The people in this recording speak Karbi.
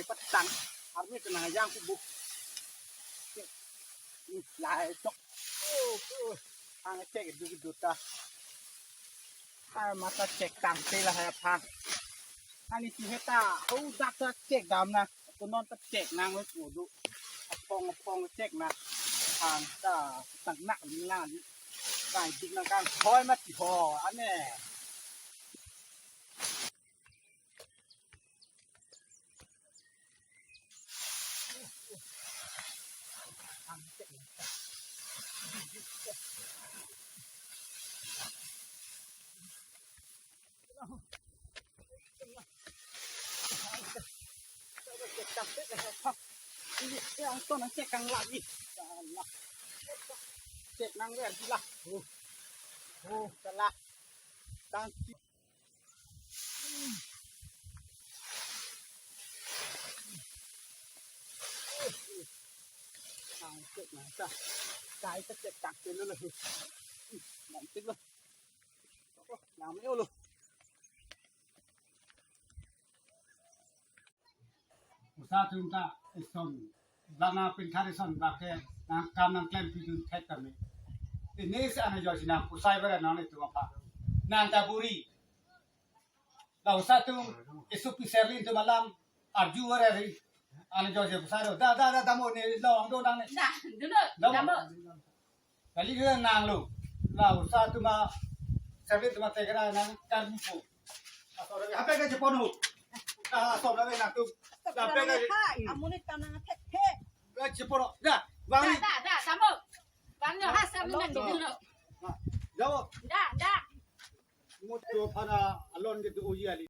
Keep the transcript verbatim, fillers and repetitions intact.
Patang. Army kena yang kubuk. Lai tok. Oh, oh. Ang cek du du ta. Hai mata cek tangte lahai aphan. Ani si heta ho dak ta cek dam na. Ko non ta cek nang lo ko do. Apong apong cek na. Ang ta tang nak ni na ni. Kai dik na kang hoi mat ho ane. Ini yang ton cek kang lagi. Salah. Cek nang wer sila. Oh. Oh, salah. Tangki. Ang cek nang ta. Kai ta cek tak pelo lo. Nang tik lo. Oh, nang me lo. Usa atum ta eson, bang a pingthar eson bang ke nang kam nang klem pidun thek kami. Ini si ane jo si nang pusai bara nang itu apa? Nang ta buri. La usa atum isu piserlin tu malam arju bara ri. Ane jo si pusai ro. Da da da damo ni lo ang do nang ni. Dah, dulu. Damo. Damo. Kali ke nang lo. La usa atum a serlin atum a tekra nang karmi po. Asor lagi hape ke jepono. Ah, asor lagi nang tu. Hape ke. Hai, amonit ta nang thek thek. Ke jepono. Da, bang. Da, da, da, damo. Bang lo ha sa nang dulu. Jawab. Da, da. Mo to phana alon ke tu uji ali.